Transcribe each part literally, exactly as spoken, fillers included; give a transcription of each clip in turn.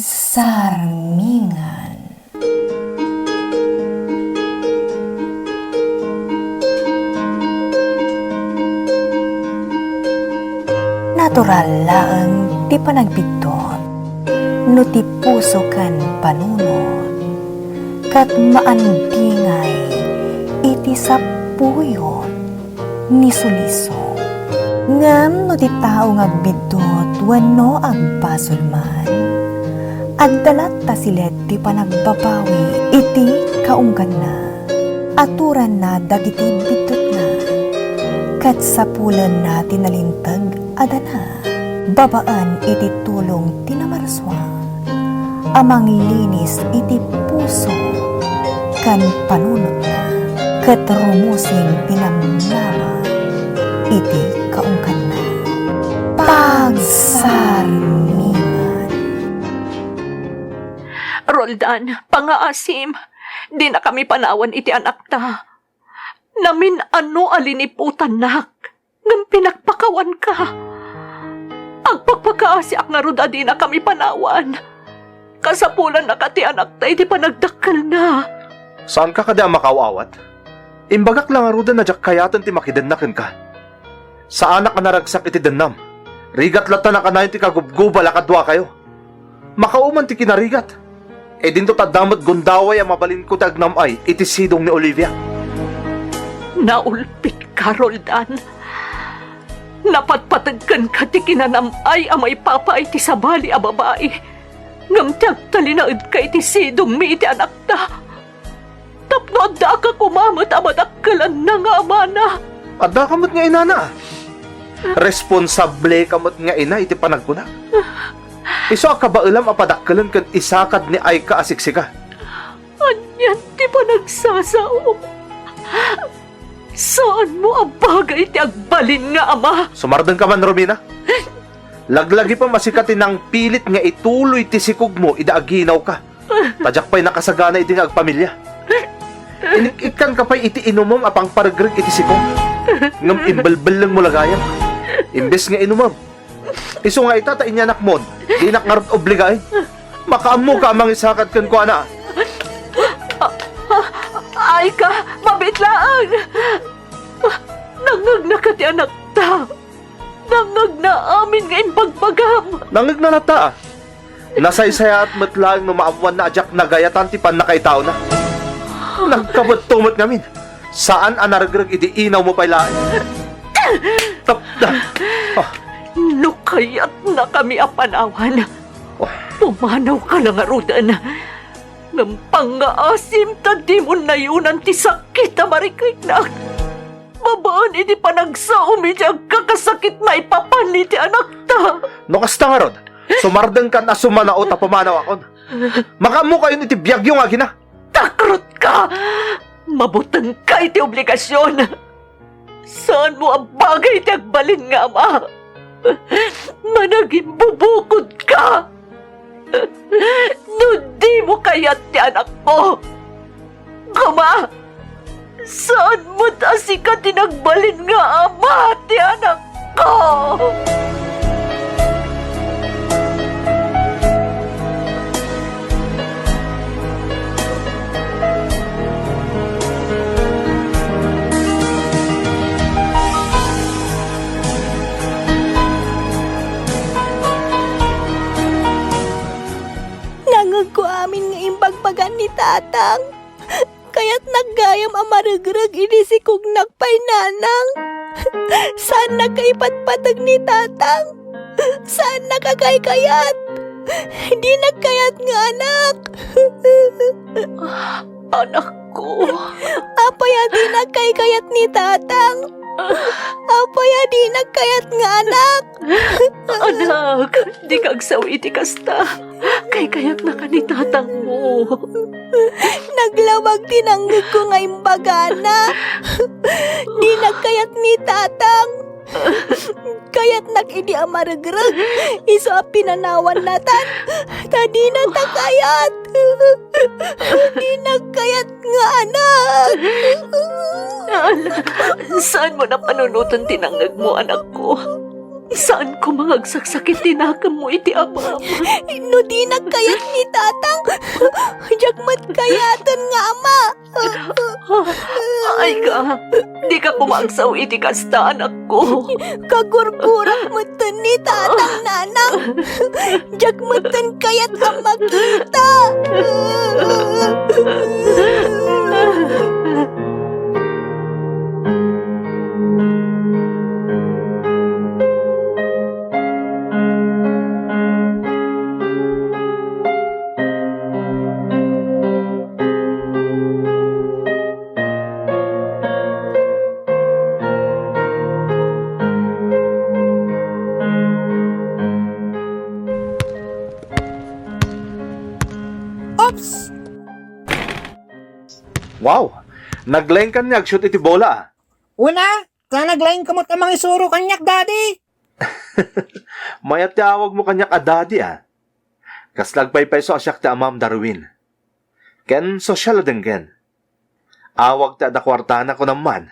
Sarmingan. Natural laeng ti panagbiddut no ti puso ken panunot, ket maandingay iti sapuyot ni suliso. Ngem no ti tao nga agbiddut wenno agbasol man, adda latta silet ti panagbabawi iti kaungganna. Aturanna dagiti biddutna, ket sapulenna ti nalinteg a dana babaen iti tulong ti Namarsua a manglinis iti puso ken panunotna, ket rumusing ti namnama iti kaungganna. Pagsarmingan. Roldan, pangaasim, dinakami panawan iti anakta. Namin-ano a liniputannak, ngem pinakpakawanka. Agpakpakaasiak ngarud a dinakami panawan. Kasapulannaka ti anakta iti panagdakkelna. Saanka kadi a makaaw-awat? Imbagak la ngaruden a diak kayaten ti makidenna kenka. Saanak a naragsak iti dennam. Rigat latta nakanayon ti kagubgubal a kaduakayo. Makauman ti kinarigat. Idinto ta adda met gundaway a mabalinko ti agnam-ay iti sidong ni Olivia. Naulpitka, Roldan. Napatpateg kenka ti kinanam-ay a maipapaay ti sabali a babai. Ngem ti agtalinaedka iti sidongmi iti anakta. Tapno addaka koma met a madakkelanna nga amana. Addaka met nga inana. Responsableka met nga ina iti panagkunak. Isu a kabaelam a padakkelen ken isakad ni Aika a siksika. Anian ti panagsasao? Saanmo a bagay ti agbalin nga ama. Sumardengka man, Romina. Laglagipem a sika ti nangpilit nga ituloy ti sikogmo idi aginawka. Ta diak pay nakasagana idi nga agpamilia. Inik-ikkanka pay iti inumem a pangparegreg iti sikog. Ngem imbelbellengmo la gayam. Imbes nga inumem. Isu nga ita ta inyanakmon, dinak ngarud obligaen. Makaammoka a mangisakad kenkuana. Aika, mabiit laeng. Nangngegnaka ti anakta. Nangngegna amin nga imbagbagam. Nangngegna latta, a. Nasaysayaat met laeng no maammoanna a diak nagayatan ti pannakaitaona. Nagkabetto met ngamin. Saan a naregreg idi inawmo pay laeng. Tap-, ah. No kayatnakami a panawan, oh, pumanawka la ngaruden. Ngem pangngaasim ta dimon nayonan ti sakit a mariknaknak. Babaen iti panagsaom iti agkakasakit maipapan iti anakta. No kasta ngarud, sumardengkan a sumanao ta pumanawakon. Makaammokayon iti biagyo nga agina. Takrutka! Mabutengka iti obligasion. Saanmo a bagay ti agbalin nga ama. Managimbubukodka. No dimo kayat ti anakko, koma, saan met a sika ti nagbalin nga ama ti anakko. Nangngegko amin nga imbagbagan ni Tatang. Kayatnak gayam a maregreg idi sikognak pay, Nanang. Saannak a ipatpateg ni Tatang. Saannak a kaykayat. Dinak kayat nga anak. Anakko. Apay a dinak kaykayat ni Tatang? Apay a dinak kayat nga anak? Anak, dika agsaw iti kasta. Kaykayatnaka ni tatangmo. Naglabag ti nangngegko nga imbagana. Dinak kayat ni Tatang. Kayatnak idi a maregreg, isu a pinanawan natan, ta dina ta kayat. Dinak kayat nga anak. Ala, saanmo a panunoten ti nangngegmo, anakko? Saan koma nga agsaksakit ti nakemmo iti amam. No dinak kayat ni tatang, diak met kayaten nga ama. Ay ka, dika koma agsao iti kasta, anakko. Kagurgurak metten ni tatang, nanang. Diak metten kayat a makita. Oops! Wow! Naglaing ka nga agshot iti bola, ah. Una, ta naglaing ka met a mangisuro kaniak, Daddy. Mayat ti awagmo kaniak a daddy, ah. Kasla agpaypayso a siak ti amam, Darwin. Ken sosyal a denggen. Awag ti adda kuartana, kunam man.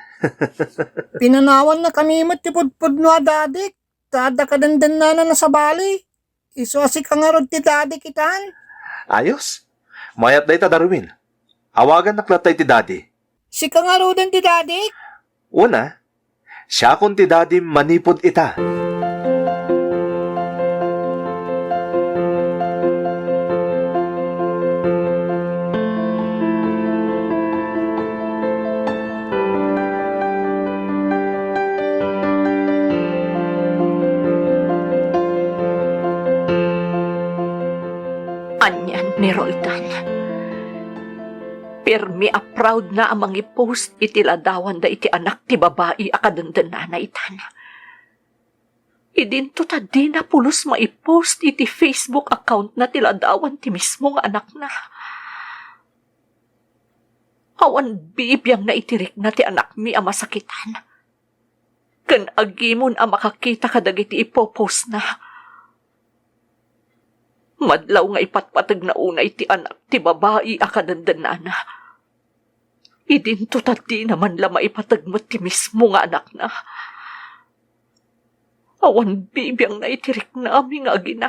Pinanawanna kami met ti pudpudno a dadik, ta adda kadendennana a sabali. Isu a sika ngarud ti dadik itan. Ayos. Mayat dayta, Darwin. Awagannak latta iti dadi. Sika ngaruden ti dadik? Una, siakon ti dadi manipud ita. Anian ni Roldan. Pirmi a proudna a mangipost iti ladawanda iti anak ti babai a kadendennana itan. Idinto ta dina pulos maipost iti Facebook accountna ti ladawan ti mismo nga anakna. Awan bibiangna iti rikna ti anakmi a masakitan. Ken agimon a makakita kadagiti ipopostna. Madlaw nga ipatpateg na unay ti anak ti babai a kadendennana. Idinto ta dina man la maipateg met ti mismo nga anakna. Awan bibiangna iti riknami nga agina.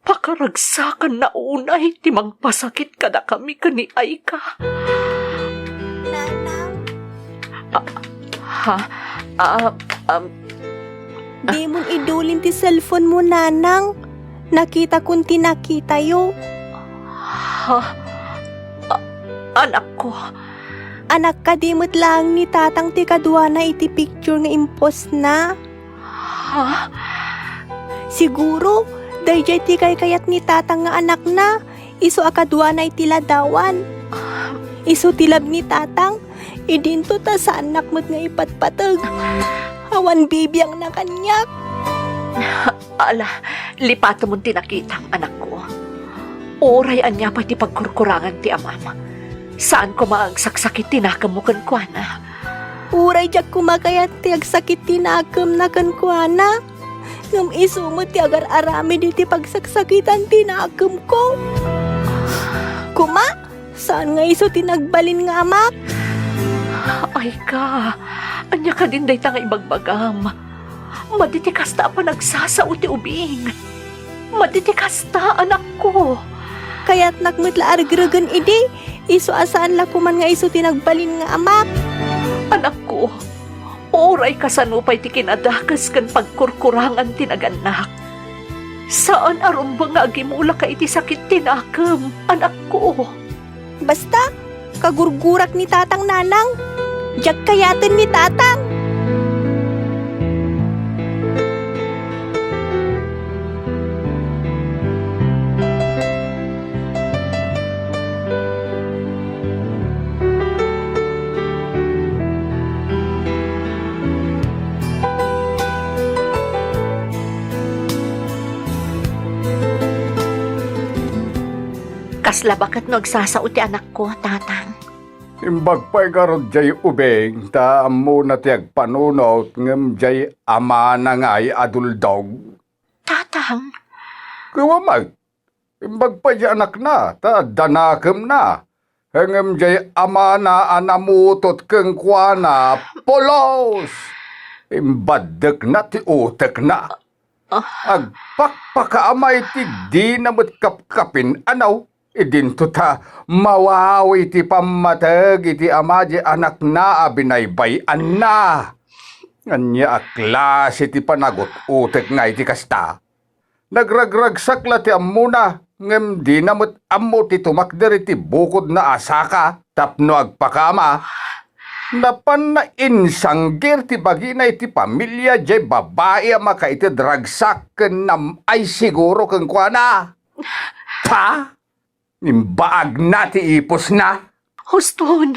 Pakaragsakanna unay ti mangpasakit kadakami ken ni Aika. Nanang. Ah, ha? Ah, um, Dimon idulin ti cellphone mo, Nanang. Nakitakon ti nakitayo. Ha? A-, anakko. Anakka, di met laeng ni Tatang ti kaduana iti picture nga impostna. Ha? Siguro, daydiay ti kaykayat ni Tatang nga anakna, isu a kaduana iti ladawan. Isu ti love ni Tatang, idinto ta saannak met nga ipatpateg. Awan bibiangna kaniak. Ala, lipatemon ti nakitam, anakko. Uray ania pay ti pagkurkurangan ti amam, saan koma a agsaksakit ti nakemmo kenkuana. Uray diak koma kayat ti agsakit ti nakemna kenkuana, ngem isu met ti agar-aramid iti pagsaksakitan ti nakemko. Koma, saan nga isu ti nagbalin nga amak? Ay ka, ania kadin dayta nga ibagbagam? Madi ti kasta a panagsasao ti ubing. Madi ti kasta, anakko. Kayatnak met la a regregen idi, isu a saan la koman nga isu ti nagbalin nga amak. Anakko, uray kasano pay ti kinadakes ken pagkurkurangan ti nagannak. Saan a rumbeng nga agimulaka iti sakit ti nakem, anakko. Basta, kagurgurak ni Tatang, Nanang. Diak kayaten ni Tatang. Kasla baket no agsasao ti anakko, Tatang? Imbag pay garud jay ubing ta ammona ti agpanunot ngem jay amana ngay a duldog. Tatang? Kua met, imbag pay jay anakna ta adda nakemna. Ngem jay amana a namutot kenkuana, pulos! Imbaddekna ti utekna. Ah. Agpakpakaama iti dina met kapkapin-anaw. Idinto ta mawawi ti pammateg iti ama di anakna a binaybay-anna. Ania a klase ti panagut-utek nga iti kasta? Nagragragsak la ti ammona, ngem dina met ammo ti tumakder iti bukodna a saka tapno agpakaama. Napanna insanggir ti bagina iti pamilia diay babai a makaited ragsak ken nam-ay siguro kenkuana. Ta, imbaagna ti ipusna. Huston!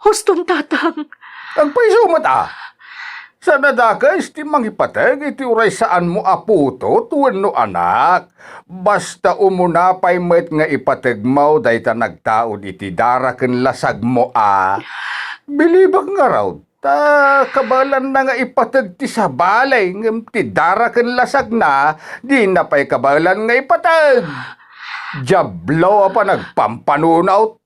Huston, Tatang! Agpayso met a. Saan a dakes ti mangipateg iti uray saanmo a putot wenno anak. Basta umuna pay met nga ipategmo dayta nagtaud iti dara ken lasagmo a. Bilibak ngarud, ta kabaelanna nga ipateg ti sabali, ngem ti dara ken lasagna, dina pay kabaelan nga ipateg. Diablo a panagpampanunot!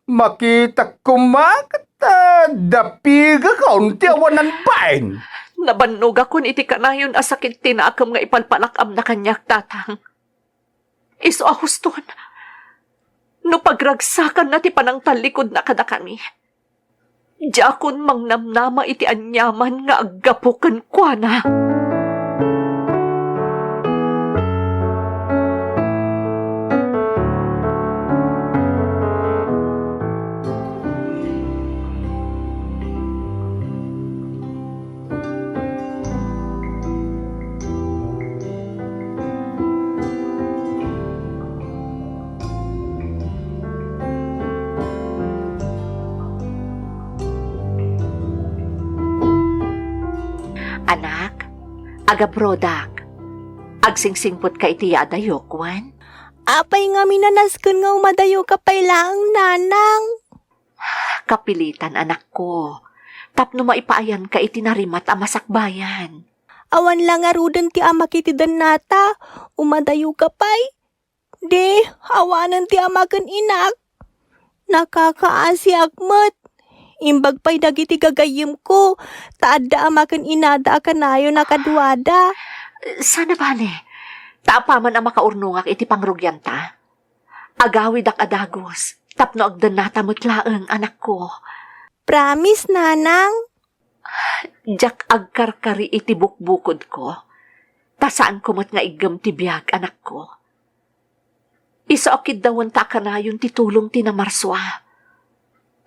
Makitak koma ket, ah, dapigakon ti awanan bain. Nabannogakon iti kanayon a sakit ti nakem nga ipalpalak-amna kaniak, Tatang. Isu a huston, no pagragsakanna ti panangtallikudna kadakami, diakon mangnamnama iti aniaman nga aggapu kenkuana. Anak, agabrodak, agsingsingpet ka iti yaadayok, wen? Apay ngamin a nasken nga umadayoka pay laeng, Nanang? Kapilitan, anakko, tapno maipaayanka iti narimat a masakbayan. Awan la ngaruden ti amak iti dennata, umadayoka pay. Di, awanen ti ama ken inak. Nakakaasiak met. Imbag pay dagiti gagayyemko, ta adda ama ken inada a kanayon a kaduada. Saan a bale, ta apaman a makaurnongak iti pangrugianta, agawidak a dagus tapno agdennata met laeng, anakko. Promise, Nanang? Diak agkarkari iti bukbukodko, ta saanko met nga iggem ti biag, anakko. Isu a kiddawenta a kanayon ti tulong ti namarsua.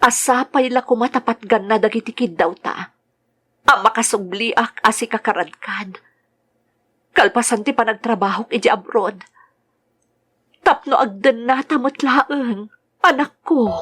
A sapay la koma ta patganna dagiti kiddawta a makasubliak a sikakaradkad kalpasan ti panagtrabahok idiay abroad. Tapno agdennata met laeng, anakko.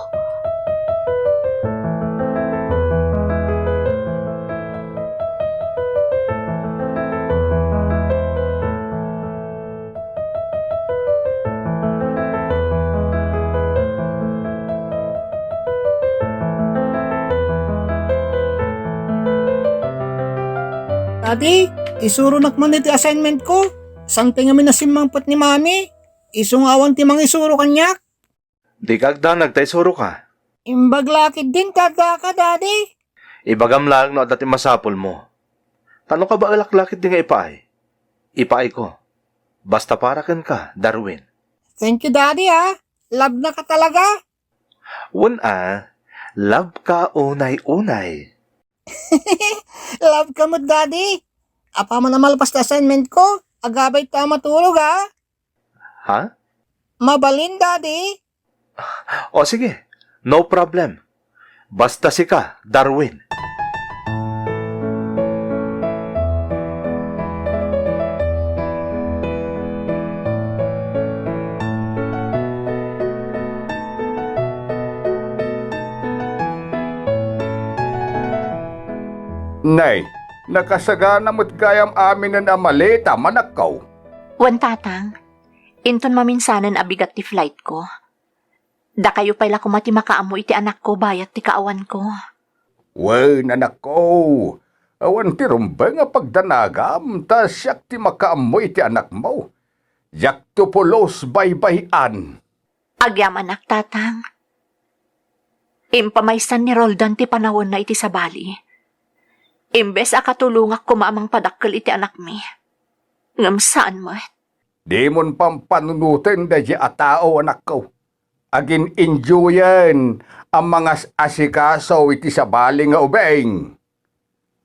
Daddy, isuronak man iti assignment ko. Saan pay ngamin a simmangpet ni Mami? Isu nga awan ti mangisuro kaniak. Dika agdanag ta isuroka. Imbag la ketdin ta addaka, Daddy. Ibagam laeng no adda ti masapulmo. Ta no kabaelak la ketdi nga ipaay, ipaayko. Basta para kenka, Darwin. Thank you, Daddy, ah. Love na ka talaga. Wen a, love ka unay-unay. Love ka met, Daddy. Apaman a malpas ti assignment ko, agabay ta a maturog, ah. Ha? Mabalin, Daddy. O sige, no problem. Basta sika, Darwin. Nay, nakasagana met gayam aminen a maleta, manakkaw. Wen, Tatang. Inton maminsanen a bigat ti flightko, dakayo pay la koma ti makaammo iti anakko bayat ti kaawanko. Wen, anakko, awan ti rumbeng a pagdanagam, ta siak ti makaammo iti anakmo. Diakto pulos baybay-an. Agyamanak, Tatang. Impamaysan ni Roldan ti panawenna iti sabali. Imbes a katulongak koma a mangpadakkel iti anakmi. Ngem saan met. Dimon pampanunoten daydiay a tao, anakko. Agin-enjoyen a mangas-asikaso iti sabali nga ubing.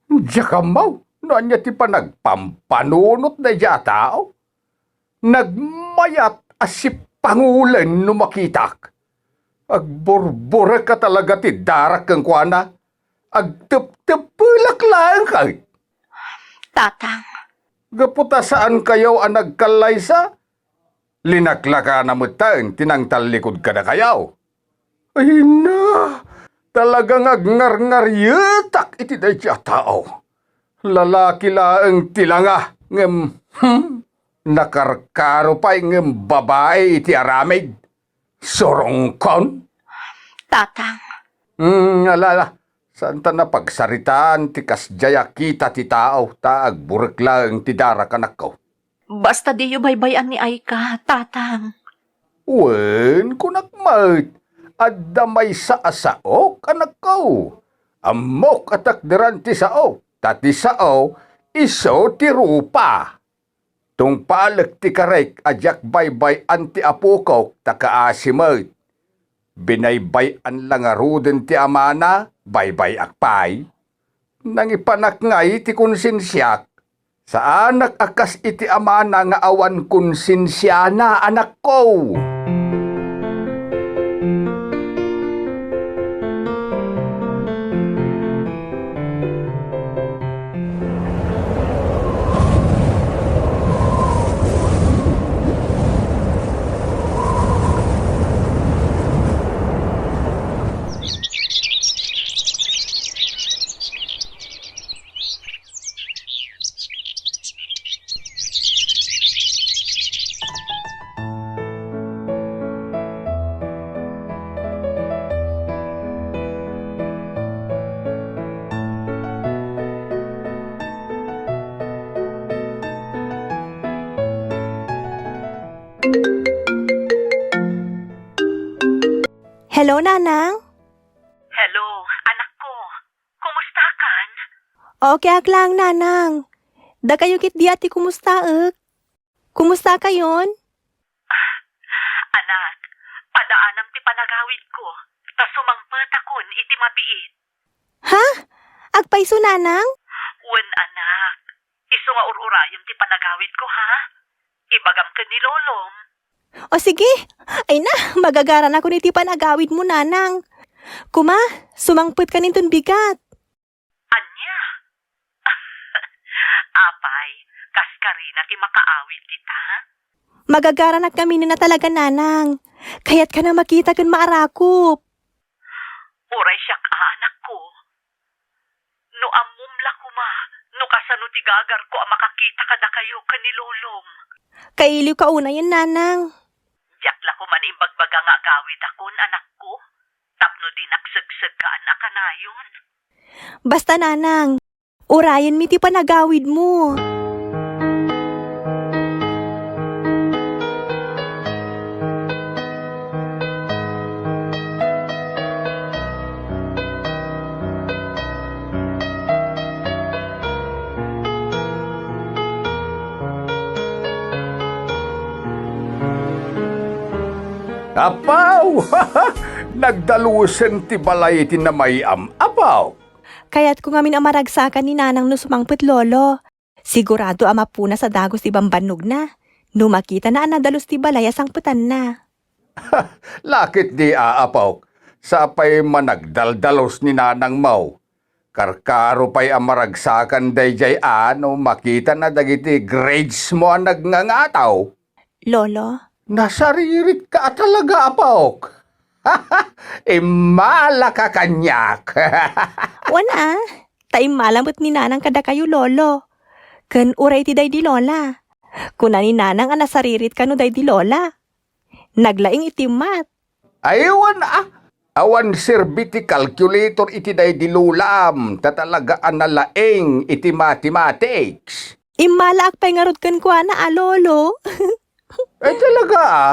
Diak ammo no ania ti panagpampanunot daydiay a tao. Nagmayat a sipangulen no makitak. Agburburek a talaga ti darak kenkuana. Agteptepelak laeng ket. Tatang. Gapu ta saankayo a nagkallaysa, linaklakana metten ti nangtallikud kadakayo. Ay na, talaga nga agngarngarietak iti daydiay a tao. Lalaki laeng ti langa, ngem, hmm, nakarkaro pay ngem babai iti aramid. Surongkon? Tatang. Hmm, ala, ala. Saanta a pagsaritaan ti kasdiay a kita ti tao, ta agburek laeng ti darak, anakko. Basta diyo baybay-an ni Aika, Tatang. Wen, kunak met, adda maysa a saok, anakko. Ammok a takderan ti saok, ta ti sao, isu ti rupa. Tungpalek ti karek a diak baybay-an ti apokok, ta kaasi met. Binaybay-an la ngaruden ti amana, baybay-ak pay. Nangipanak ngay ti konsensiak. Saanak a kas iti amana nga awan konsensiana, anakko. Hello, Nanang? Hello, anakko. Kumustakan? Okay ak lang, Nanang. Dakayo ketdi a ti kumustaek? Kumustakayon? Ah, anak, padaanam ti panagawidko, ta sumangpetakon iti mabiit. Ha? Agpayso, Nanang? Wen, anak. Isu nga ur-urayem ti panagawidko, ha? Ibagam ken ni Lolom. O sige. Ay na, magagaranakon iti panagawidmo, Nanang. Kuma, sumangpetkan inton bigat. Ania? Apay, kas karina ti makaawid dita? Magagaranak ngamin a talaga, Nanang. Kayatkan a makita ken maarakop. Uray siak a, anakko. No ammom la koma no kasano ti gagarko a makakita kadakayo ken ni Lolom. Kailiwka unayen, Nanang. Diak la koma naimbagbaga nga agawidakon, anakko, tapno dinak segseggaan a kanayon. Basta, Nanang, urayenmi ti panagawidmo. Apaw! Nagdalusen ti balay ti namay-am, apaw! Kayatko ngamin a maragsakan ni Nanang no sumangpet, Lolo. Sigurado a mapunas a dagus ti bambannogna no makitana a nadalus ti balay a sangpetanna. Laketdi, aapok, sa pay managdaldalus ni nanangmo. Karkaro pay a maragsakan daydiay a no makitana dagiti gradesmo a nagngangataw. Lolo? Nasariritka a talaga, apok. Immalaka kaniak. Wen a, ta immala met ni Nanang kadakayo, Lolo. Ken uray ti daydi Lola. Kuna ni Nanang a nasaririt kano daydi Lola. Naglaing iti mat. Ay, wen a, awan serbi ti calculator iti daydi Lolam, ta talaga a nalaing iti mathematics. Immalaak pay ngarud kenkuana a, Lolo. Ay, talaga, a.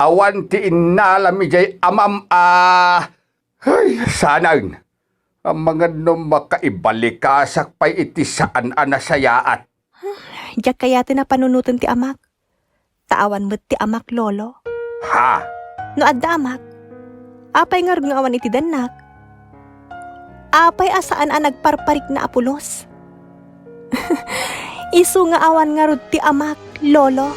Awan ti innalami jay amam a, ay, saanen. Amangan no makaibalikasak pay iti saan a nasayaat. Diak kayat a panunoten ti amak. Ta awan met ti amak, Lolo. Ha? No adda amak, apay ngarud nga awan iti dennak? Apay a saan a nagparparikna a pulos? Isu nga awan ngarud ti amak, Lolo.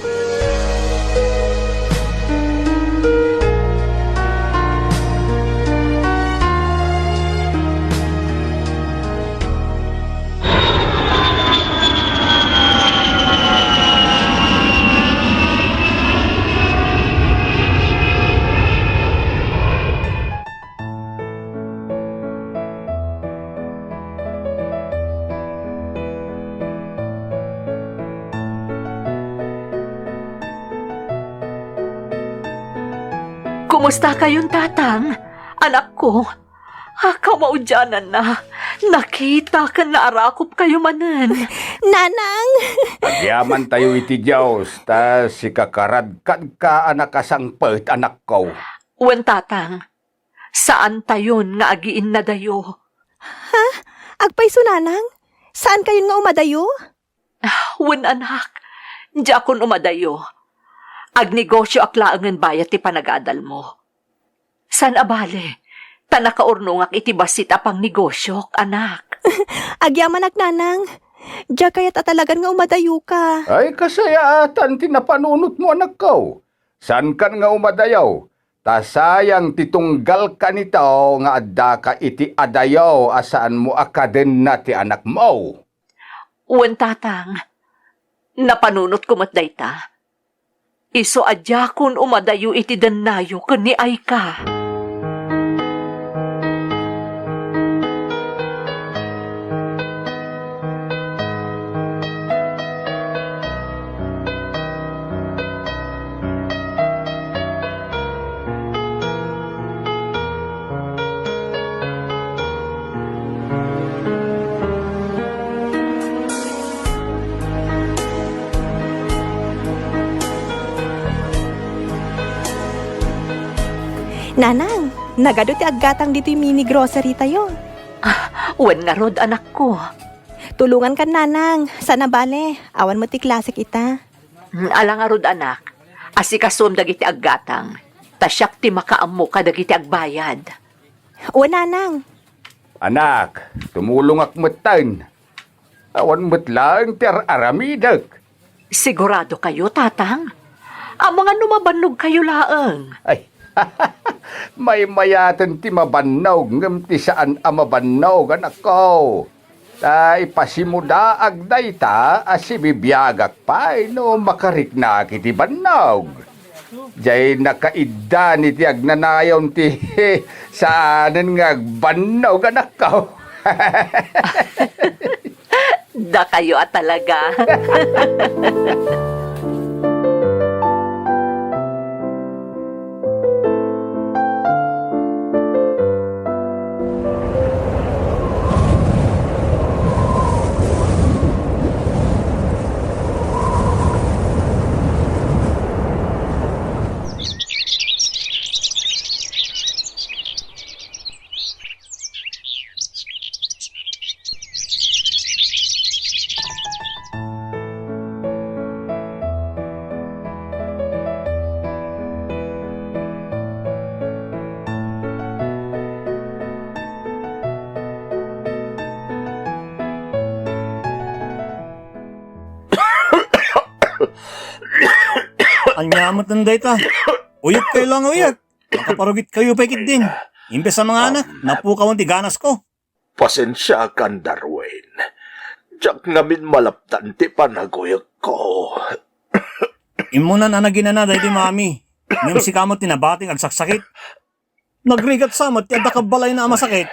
Kumusta kayon, Tatang? Anakko, a, kamaudiananna, nakita ken naarakop kayo manen. Nanang! Agyamantayo iti Dios, ta sika karadkadka a nakasangpet, anakko. Wen, Tatang, saantayon nga agiinnadayo. Ha? Agpayso, Nanang? Saankayon nga umadayo? Wen, anak, diakon umadayo. Agnegosioak laengen bayat ti panagadalmo. Saan a bale, ta nakaurnongak iti bassit a pangnegosiok, anak. Agyamanak, Nanang. Diak kayat a talagan nga umadayoka. Ay, kasayaatan ti napanunotmo, anakko. Saankan nga umadayo, ta sayang ti tunggalka ni tao nga addaka iti adayo a saanmo a kadenna ti anakmo. Wen, Tatang, napanunotko met dayta. Isu a diakon umadayo iti dennayo ken ni Aika. Nanang, nagadu ti aggatang ditoy mini grocery tayo. Ah, wen ngarud, anakko. Tulongankan, Nanang. Saan a bale, awan met ti klasek ita. Mm, ala ngarud, anak. Asikasuem dagiti aggatang. Ta siak ti makaammo kadagiti agbayad. Wen, Nanang. Anak, tumulongak metten. Awan met laeng ti ar-aramidek. Sigurado kayo, Tatang? Amangan no mabannog kayo laeng. Ay, maymayaten ti mabannog, ngem ti saan a mabannog, anakko. Ta ipasimudaag dayta a sibibiagak pay no makariknaak iti bannog. Diay nakaiddan iti agnanayon ti saanen nga agbannog, anakko. Dakayo a talaga. Ania met dayta? Uyekkayo la nga uyek. Makaparugitkayo pay ketdin. Imbes a manganak, napukawan ti ganasko. Pasensiakan, Darwin. Diak ngamin malaptan ti panaguyekko. Immunan a naginana daydi mami. Ngem sika met ti nabati nga agsaksakit. Nagrigat sa met ti adda kabbalayna a masakit.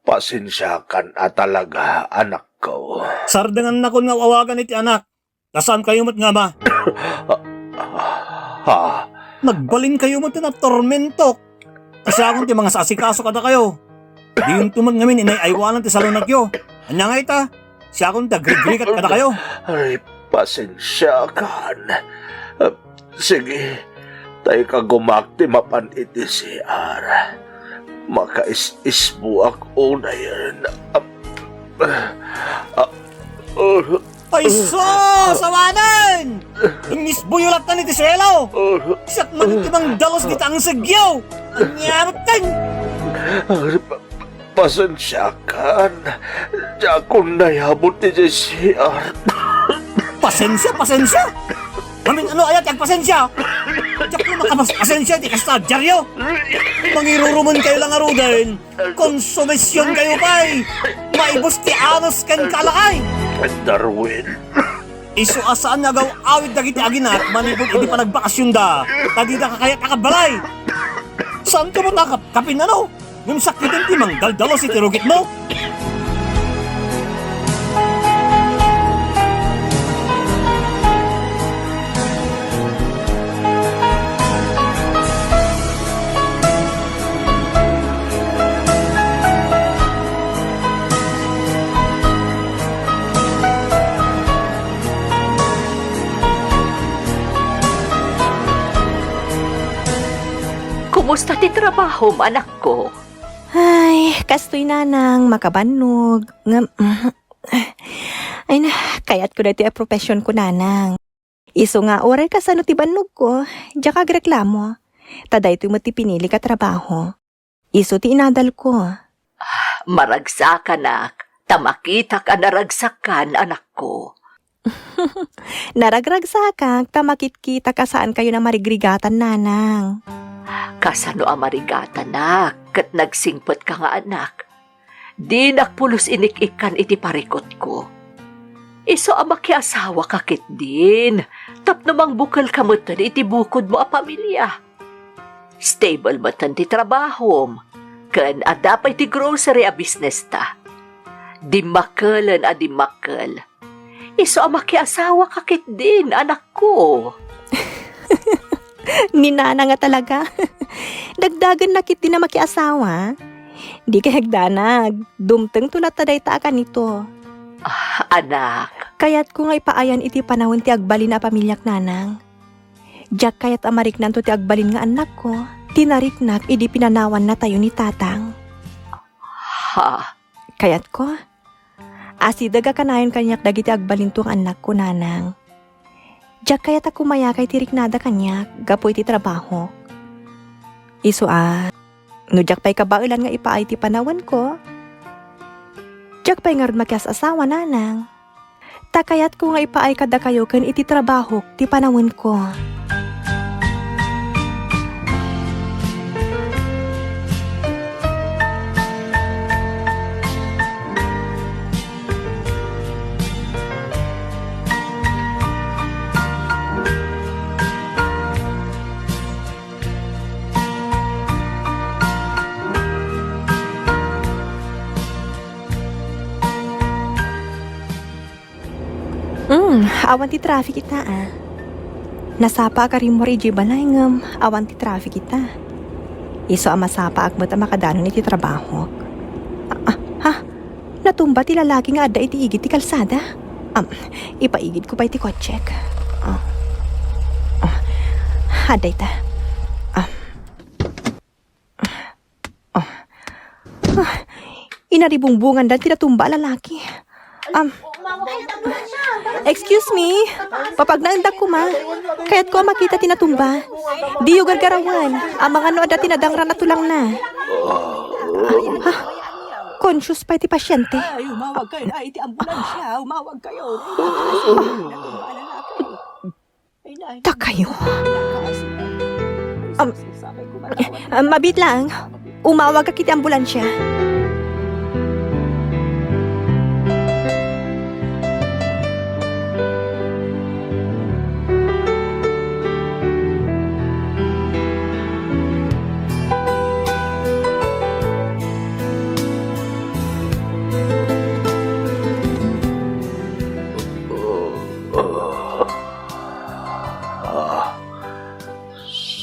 Pasensiakan a talaga, anakko. Sardengannakon nga aw-awagan iti anak. Ta saankayo met nga ama. Ha? Nagbalinkayo met ti natormentok. Ta siakon ti mangasasikaso kadakayo. Diyonto met ngamin inay-aywanan ti salunagyo. Ania nga ita? Siakon ti agrigrigat kadakayo. Ay, pasensiakan. Ah, sige, ta ikagumak ti mapan iti C R. Makais-isbuak unayen. Ah, ah, oh. Ay, sus! Awanen! Inmisbuyo latta iti suelo! Siak man ti mangdalos dita angsegyo! Ania metten? Ah, pa-, pasensiakan. Diak nayabut iti C R. Pasensia, pasensia! Amin ano aya ti agpasensia? Diak makapaspasensia iti kasta a diario. Mangirurumonkayo la ngaruden. Konsumisionkayo pay! Maibus ti anus kenka lakay! Darwin. Isu a saan nga agaw-awid dagiti aginak manipud idi panagbakasionda, ta dida kakayat a kabbalay. Saanka met a kapkapin, ano? Ngem sakiten ti mangdaldalos iti rugitmo? Kumusta ti trabahom, anakko? Ay, kastoy, nanang, makabannog. Ngem, ay na, kayatko daytoy a professionko, nanang. Isu nga uray kasano ti bannogko, diak agreklamo. Ta daytoy met ti pinilik a trabaho. Isu ti inadalko. Maragsakanak, ta makitak a naragsakkan, anakko. Naragragsakak, ta makitkitak a saankayon a marigrigatan, nanang. Kasano a marigatanak, ket nagsingpetka nga anak? Dinak pulos inik-ikkan iti parikutko. Isu a makiasawaka ketdin, tapno mangbukelka metten iti bukodmo a pamilia. Stable metten ti trabahom, ken adda pay ti grocery a business ta. Dimmakkelen a dimmakkel. Isu a makiasawaka ketdin, anakko. Ni nana nga talaga. Dagdagenna ketdin a makiasawa. Di kay agdanag, dumtengto latta dayta a kanito. Ah, anak. Kayatko nga ipaayan iti panawen ti agbalin a pamiliak, nanang. Diak kayat a mariknanto ti agbalin nga annakko, ti nariknak idi pinanawannatayo ni tatang. Ha? Kayatko, asideg a kanayon kaniak dagiti agbalinto nga annakko, nanang. Diak kayat a kumayakay ti riknada kaniak gapu iti trabahok. Isu a, no diak pay kabaelan nga ipaay ti panawenko, diak pay ngarud makias-asawa, nanang. Ta kayatko nga ipaay kadakayo ken iti trabahok ti panawenko. Hmm, awan ti traffic ita, a. Nasapaak a rimmuar idiay balay ngem awan ti traffic ita. Isu a masapaak met a makadanon iti trabahok. Ah, ah, ha? Natumba ti lalaki nga adda iti igid ti kalsada. Am, ipaigidko pay ti kotsek. Ah. Ah, adda ita. Ah. Ah. Ah. Inaribungbungan da ti natumba a lalaki. Am, excuse me. Papagnaendak koma. Kayatko a makita ti natumba. Diyo gargarawen. Amangan no adda ti nadangran a tulangna. Ah. Conscious pay ti pasyente. Ay, umawag kayo na iti ambulansya. Umawag kayo. Ay, ay, ay, ay, ay, ay, ay. Dakayo. Am, ah, mabiit lang. Umawagak iti ambulansya. Ah,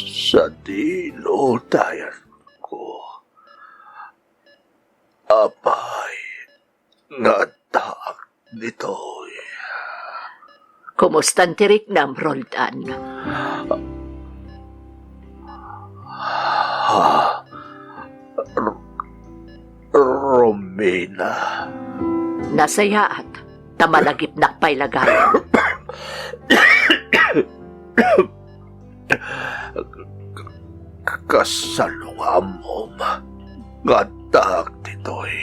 sadino ti ayanko? Apay nga addaak ditoy? Kumustan ti riknam, Roldan? Ah, R-, Bina. Nasayaat, ta malagipnak pay la gayam. Kasano nga ammom nga addaak ditoy?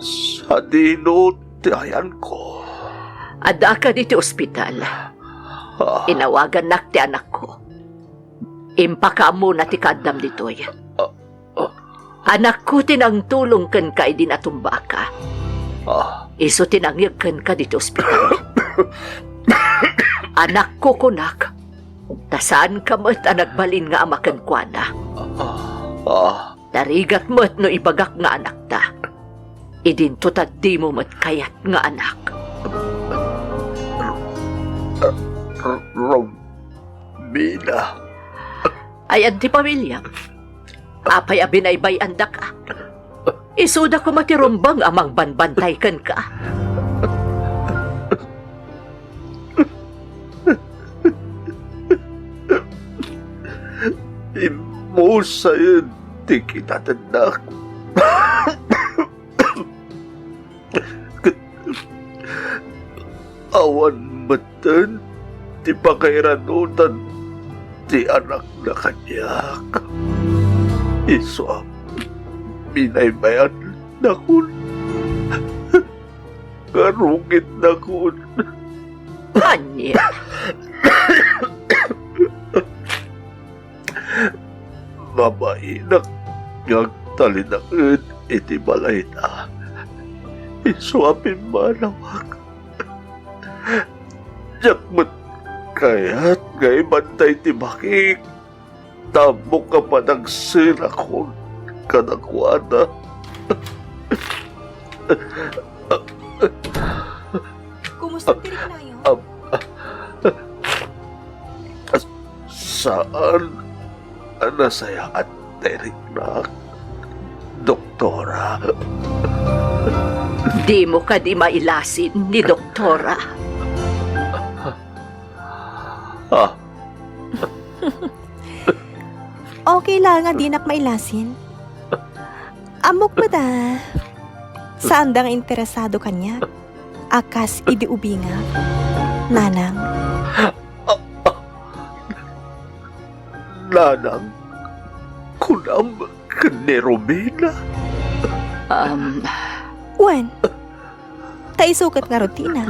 Sadino ti ayanko? Addaak ditoy ospital. Ah. Inawagannak ti anakko. Impakaammona ti kaaddam ditoy. Ah, ah. Anakko ti nangtulong kenka idi natumbaka. Ah. Isu ti nangyeg kenka ditoy ospital. Anakko, kunak, ta saanka met a nagbalin nga ama kenkuana. Ah. Tarigat met no ibagak nga anakta. Idinto ta dimo met kayat nga anak. Romina. Ayan ti pamiliam. Apay a binaybay-andaka? Isuda koma ti rumbeng a mangbanbantay kenka. Immusayen ti kinatennak. Ket awan metten ti pakairanutan ti anakna kaniak. Isu a binaybay-annakon. Ngarungitnakon. Ania? Mabainak nga agtalinaed iti balayna. Isu a pimmanawak. Diak met kayat nga ibantay ti bakik. Tapno kapanagsenakon kadakuada. Kumusta ti riknayo? Am-, saan a nasayaat ti riknak, Doktora. Dimo kadi mailasin ni Doktora? Ah. Okay la nga dinak mailasin. Ammok met a saanda nga interesado kaniak a kas idi ubingak, nanang. Nanang, kunam ken ni Romina? Um. Wen, ta isu ket ngarud ti ina.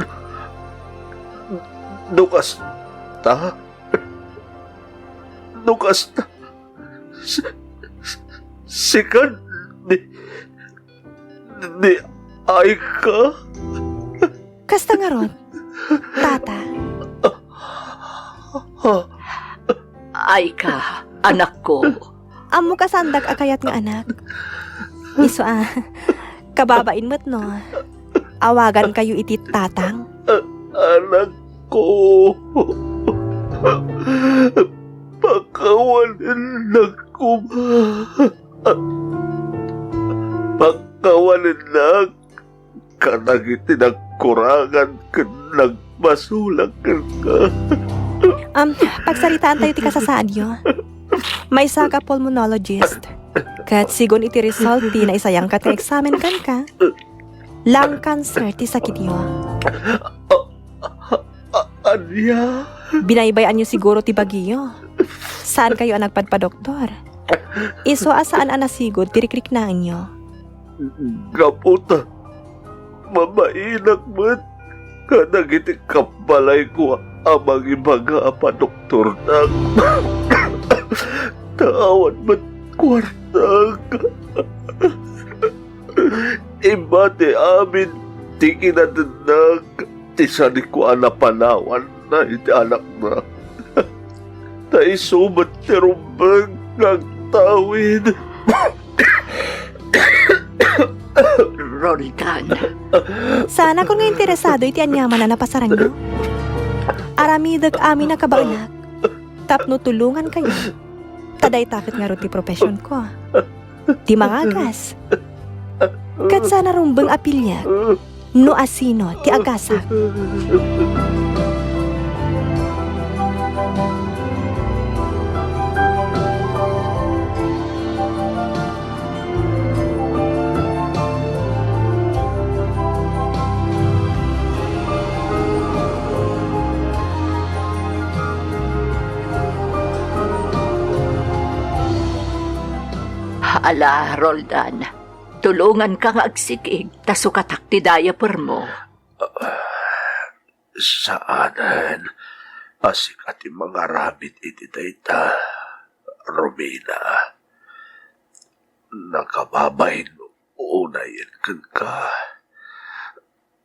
No kasta, no kasta, si-, si-, sika ni, ni Aika? Kasta ngarud, tata. Aika, anakko. Ammok a saandak a kayat nga anak. Isu a, kababain met no, awagankayo iti tatang. A-, anakko. Pakawanennak koma. Pakawanennak kadagiti nagkurangan ken nagpasulak kenka. Um, pagsaritaantayo ti kasasaadyo. Maysa ka pulmonologist. Ket sigun iti result ti naisayangkat nga eksamen kenka, lung cancer ti sakityo. A-, a-, a-, ania? Binaybay-anyo siguro ti bagiyo. Saankayo a nagpadpadoktor. Isu a saan a nasigud ti rikriknaenyo. Gapu ta mabainak met kadagiti kabbalayko a mangibaga a padoktornak. Ta awan met kuartak. Imbag ti amin ti kinatennak ti sadiko a napanawanna iti anakna. Ta isu met ti rumbeng nga agtawid. Roldan. Saanakon nga interesado iti aniaman a napasaranyo. Aramidek amin a kabaanak tapno tulongankayo. Ta dayta ket ngarud ti professionko. Ti mangagas. Ket saan a rumbeng a piliek no asino ti agasak. Ala, Roldan, tulonganka nga agsikig, ta sukatak ti diapermo. Saanen a sika ti mangaramid iti dayta, Romina. Nakababain unayen kenka.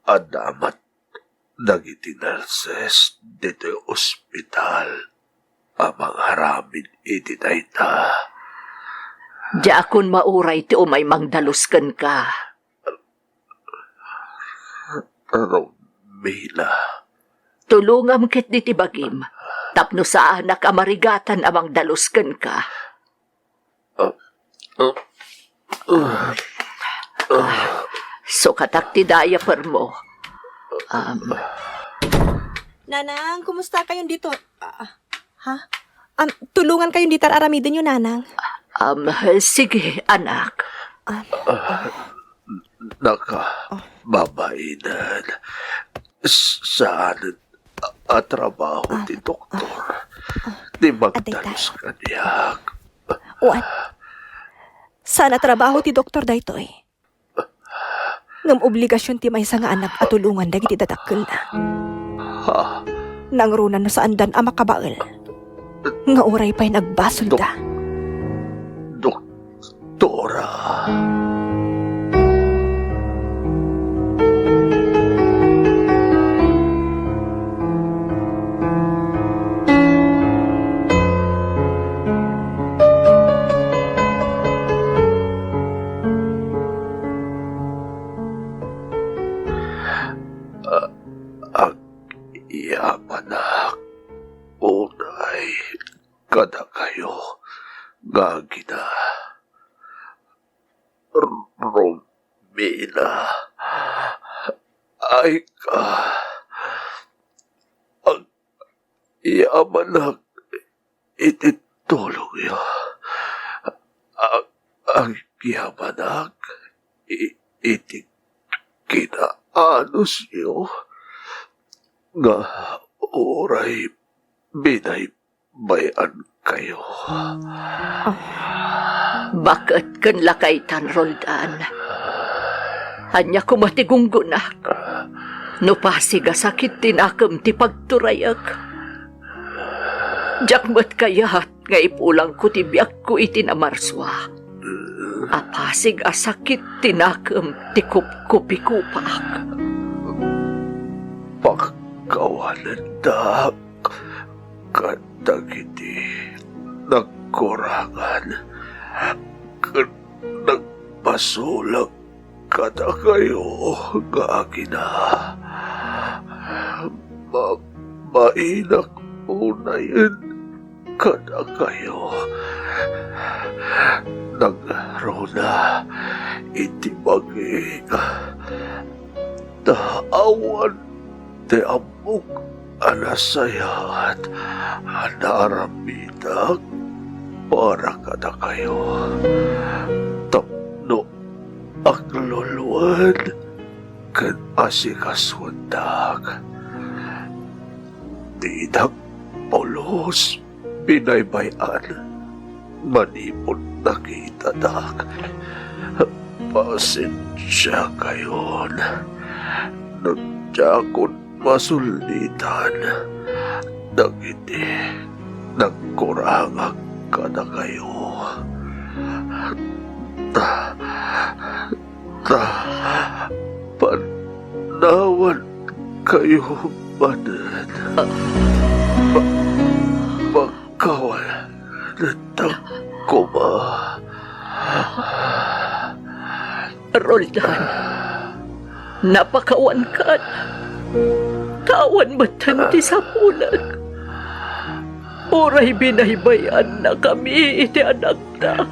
Adda met dagiti nurses ditoy ospital a mangaramid iti dayta. Diakon mauray ti umay mangdalus kenka. Romina. Tulongam ketdi ti bagim, tapno saanak a marigatan a mangdalus kenka. Sukatak ti diapermo. Um, Nanang, kumusta kayon dito? Ah, ha? Um, tulongan kayon dita ar-aramidenyo, Nanang. Um, sige, anak. Um, Naka, babainen. S-, saan a, a trabaho ti doktor? Ti magdalus kaniak. Wen. Saan a trabaho ti doktor daytoy? Ngem obligasion ti maysa nga anak a tulongan dagiti dadakkelna. Ha? Nangruna no saandan a makabael. Nga uray pay nagbasolda. Dok-, doktora. Agyamanak unay kadakayo nga agina. Romina, ay ka, agyamanak iti tulongyo. Ag-, agyamanak i-, iti kinaanusyo nga uray binaybay-ankayo. Baket ken lakaytan, Roldan. Ania koma ti gunggonak? No pasig a sakit ti nakem ti pagturayek, diak met kayat nga ipulangko ti biagko iti namarsua. A pasig a sakit ti nakem ti kupkupikupaak. Pakawanendak kadagiti nagkurangan ken nagbasolek kadakayo nga agina. Mabainak unayen kadakayo. Nangruna iti bagik ta awan ti ammok a nasayaat a naaramidak para kadakayo. Tapno agluluen ken asikasuendak. Didak pulos binaybay-an manipud nakitadak. Pasensiakayon no diakon masullitan dagiti nagkurangak kadakayo. Ta, ta, pannawan kayo manen. Pa-, pakawanentak koma. Roldan, napakawankan. Ta awan metten ti sapulek. Uray binaybay-annakami iti anakta.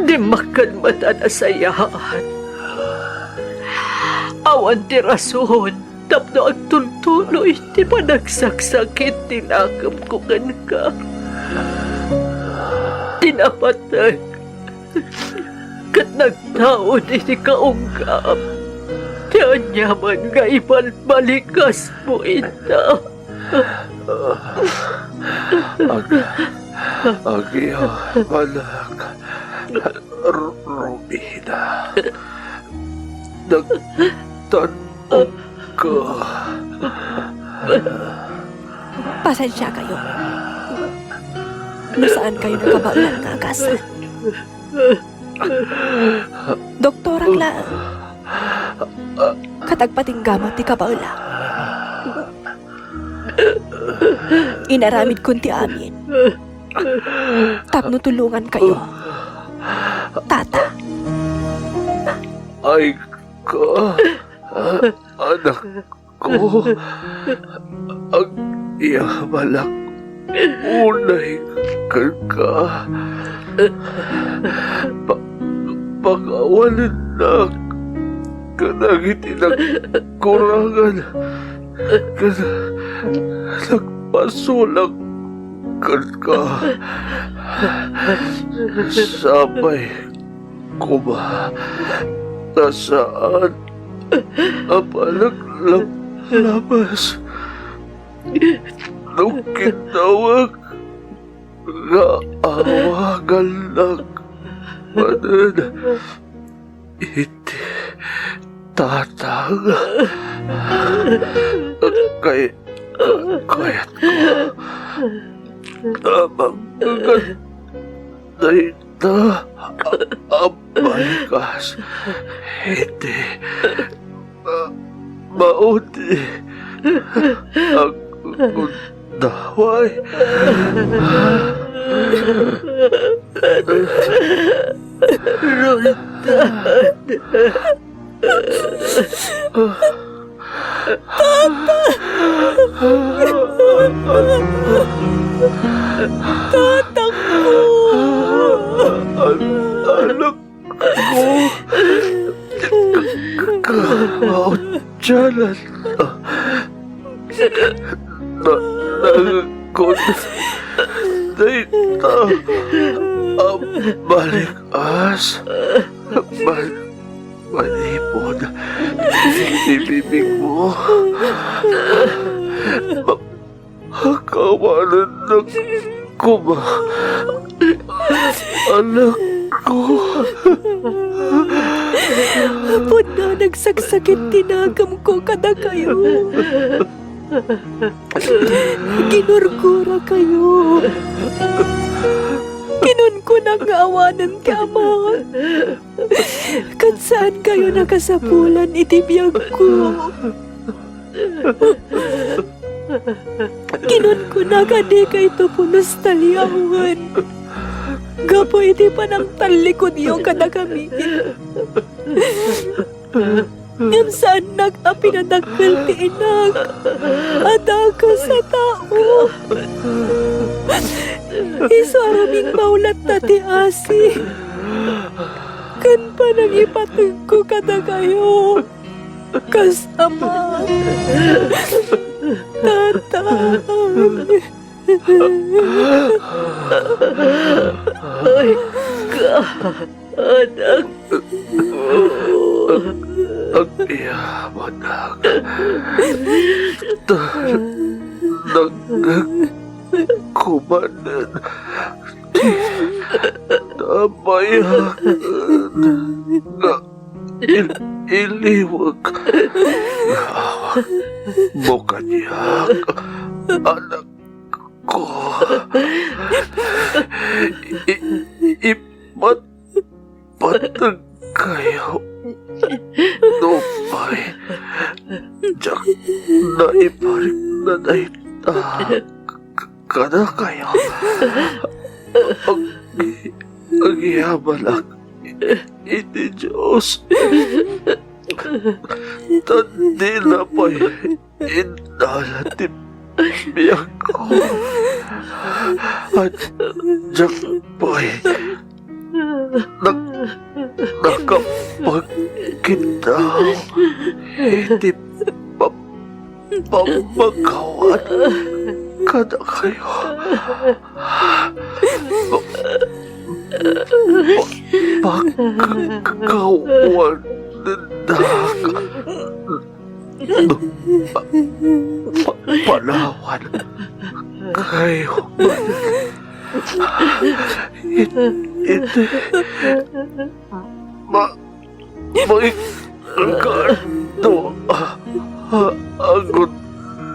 Dimmakkel met a nasayaat. Awan ti rason tapno agtultuloy ti panagsaksakit ti nakemko kenka. Ti napateg ket nagtaud iti kaunggam ti aniaman nga ibalbalikasmo ita. Ag-, agyamanak Romina, nagtan-, Ka. Pasensiakayo no saan kayo nakabaelan nga agasan. Doktorak laeng. Katagpatinggamak ti kabaelak. Inaramidkon ti amin tapno tulongan kayo, Tata. Ay, ka, anakko, agyamalak unay kenka. Pa-, pakawalennak kadagiti nagkurangan ken nagpasulak kenka. Sapay koma ta saan a panaglablabas no kinnawek nga awagannak manen iti tatang. Kay-, kayatko a mangngegad dayta a, a balikas iti, a, maudi a gundaway. Roldan. Tata! Tatangko! An-, anakko! Ka-, ka-, kautyanan. Na, nagkon dayta a balikas. Bal-, Manipud iti bibigmo, ma-, makawanennak koma, anakko. Apo, nagsaksakit ti nakemko kadakayo. Ginurgurakayo. Kinunkunak nga awanen ti Amak. Ket saan kayo nakasapulan iti biagko. Kinunkunak a dikayto pulos taliawen gapu iti panangtallikudyo kadakami. Ngem saannak a pinadakkel ti inak a dakes a tao. Isu a rumimmawlatta ti asi ken panangipategko kadakayo kas ama. Tatang. Ay, ka, anakko. Agyamanak. Ta-, nangngegko manen ti nabayagen nga il-, iliwek nga awagmo kaniak, anak ko. I-, ipatpateg kayo. Nupay diak naiparik na dayta k-, kadakayo. Ag-, agyamanak iti Dios. Ta dina pay indala ti biagko. At diak pay nak-, nakapagkiddaw iti pa-, pammakawan kadakayo. Pa-, pa-, pagkawanennak no pa-, pa-, panawan kayo. It-, iti ma-, maikardo a, a, agut-,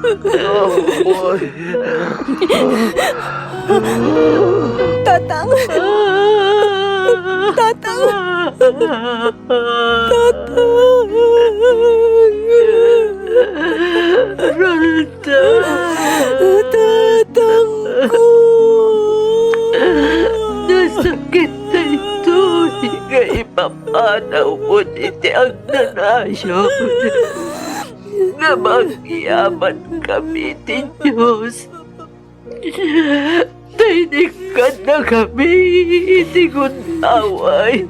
away. Tatang! Tatang! Tatang! Roldan! Tatangko! Nasakit daytoy nga ipapanawmo iti agnanayon nga maagyamankami ti Dios. Ta inikkannakami iti gundaway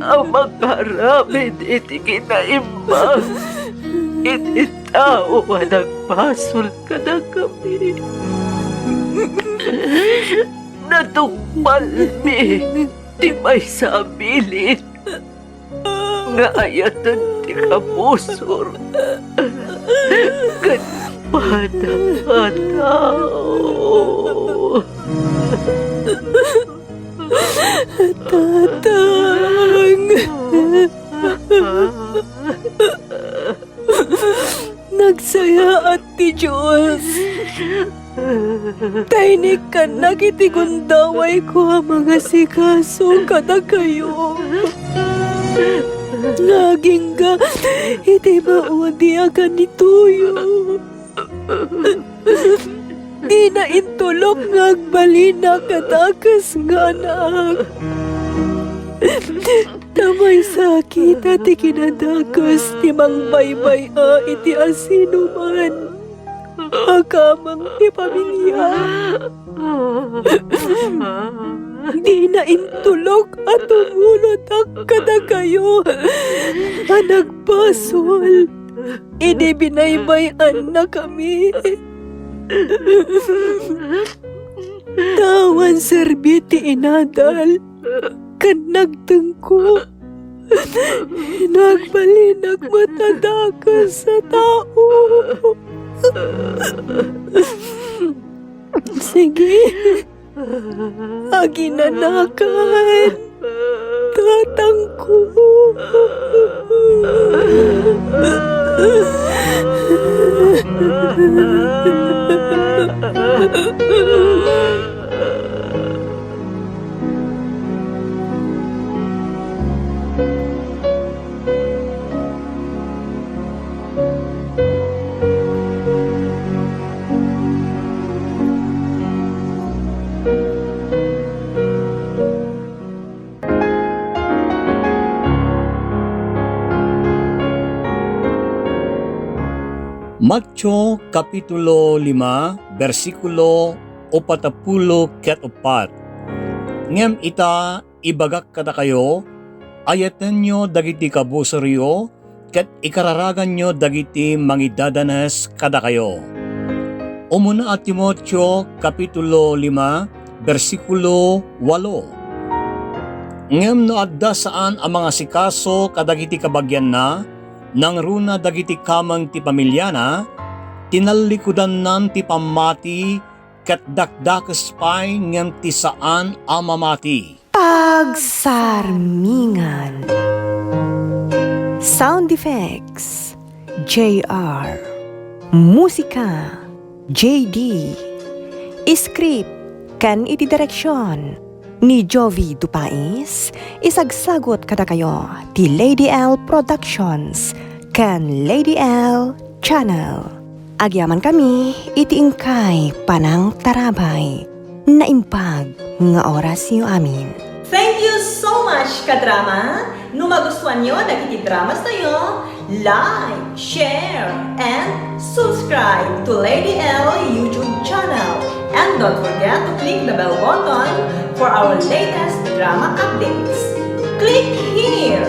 a makaramid iti kinaimbag iti tao a nagbasol kadakami. Natungpalmi ti maysa a bilin nga ayaten ti kabusor ken padapadaw. Tatang! Nagsayaat ti Dios. Ta inikkannak iti gundawayko a mangasikaso kadakayo. Nga agingga iti maudi a kanituyo. Dina intulok nga agbalin a kadakes nga anak. Ta maysa a kita ti kinadakes ti mangbaybay-a iti asinoman a kameng ti pamilia. Dina intulok a tumulodak kadakayo a nagbasol idi binaybay-annakami. Ta awan serbi ti inadal ken nagtengko no agbalinak met a dakes a tao. Sige, aginanakan, tatangko. Mateo, Kapitulo lima, bersikulo uppat a pulo ket uppat. Ngem ita, ibagak kadakayo, ayatenyo dagiti kabusoryo, ket ikararaganyo dagiti mangidadanes kadakayo. Umuna a Timoteo, Kapitulo lima, bersikulo walo. Ngem no adda saan a mangasikaso kadagiti kabagianna, nangruna dagiti kameng ti pamiliana, tinallikudannan ti pammati ket dakdakes pay ngem ti saan a mamati. Pagsarmingan. Sound effects, J R. Musika, J D. Script ken iti direksyon ni Jovi Dupais, isagsagut kadakayo ti Lady L Productions ken Lady L Channel. Agyamankami iti inkay panangtarabay. Naimbag nga orasyo amin. Thank you so much, kadrama! No magustuanyo dagiti dramas tayo, like, share, and subscribe to Lady L YouTube channel. And don't forget to click the bell button for our latest drama updates. Click here